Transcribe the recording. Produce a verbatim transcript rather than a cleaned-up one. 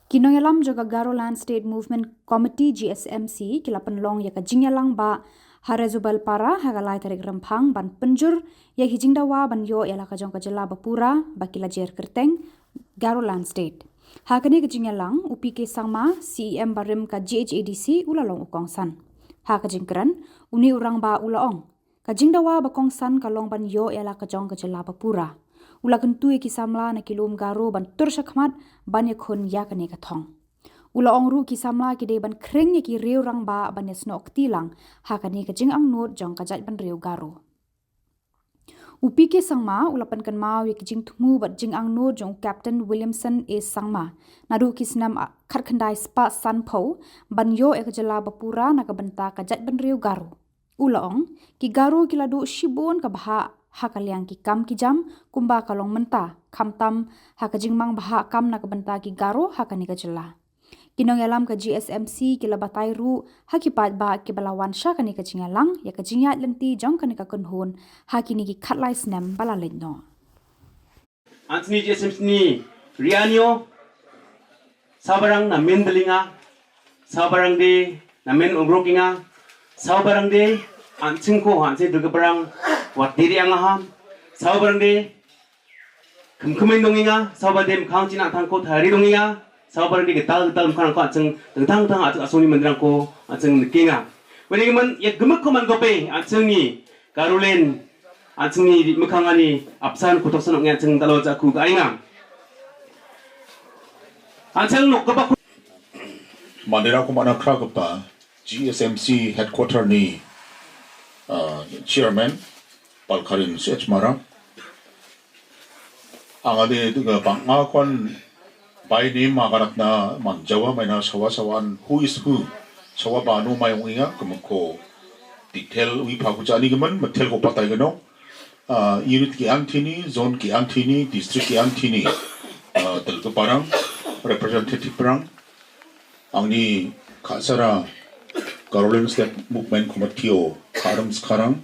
Ki nongïalam jong ka Garoland State Movement Committee, G S M C, ki la pynlong ïa ka jingïalang ba ha Resubelpara ha ka lai tarik Rymphang ban pynjur ïa ki jingdawa ban ïoh ïa la ka jong ka jylla ba pura ba ki la jer kyrteng Garoland State. Ha kane ka jingïalang, u P K Sangma, C E M barim ka G H A D C, u la long u kongsan. Ha ka jingkren, une u rangbah u la ong, ka jingdawa ba kongsan ka long ban ïoh ïa la ka jong ka jylla ba pura. U la kyntu ïa ki samla na ki lum Garo ban tur shakhmat ban ïakhun ïa kane ka thong. U la ong ruh ki samla ki dei ban khring ïa ki riew rangbah ban ïasnoh kti lang ha kane ka jingangnud jong ka jaitbynriew Garo. U P K Sangma u la pynkynmaw ïa ki jingthmu bad jingangnud jong u Captain Williamson A Sangma naduh ki snem khatkhyndai spah sanphew ban ïoh ïa ka jylla ba pura na ka bynta ka jaitbynriew Garo. U la ong, ki Garo ki la duh shibun ka bhah ha ka liang ki kam ki jam kumba ka long mynta, khamtam ha ka jingmang bhah kam na ka bynta ki Garo ha kane ka jylla. Ki nongïalam ka G S M C ki la batai ruh ha ki paidbah kiba la wan sha kane ka jingïalang ïa ka jingïaid lynti jong kane ka kynhun ha kine ki khatlai snem ba la leit noh. Ansni G S M C ni Rianio, Sabarang na men Delinga, Sabarang de na men Ugrokinga, Sabarang de ansingko ansi Dulgabarang wat diri angaham, Sabarang de khmkhmeng donginga, Sabarang de mkhang china thangko thari donginga, Sabarang de getal getal mkhang ko ansing tengtang tang ansing asuni mendrang ko ansing nekinga. Wani man ya gemek ko man gope ansing ni Karulin, ansing ni mkhang ani apsan kutok sanok ngi ansing talo jaku ga inga. Ansing nok kapa Mandira ko mana kra kapa G S M C headquarter ni uh, chairman Palkarin C H Mara. Angade tu ga bang nga kon bai ni ma garak na man Jawa mai na sawa sawan who is who. Sawa ba no mai ungi nga kemko detail wi pa ku jani gemen metel ko patai geno. Uh, unit ki antini, zone ki antini, district ki antini. Uh, tel ke parang representative parang. Angni kasara Garoland State Movement Committee o karam sekarang.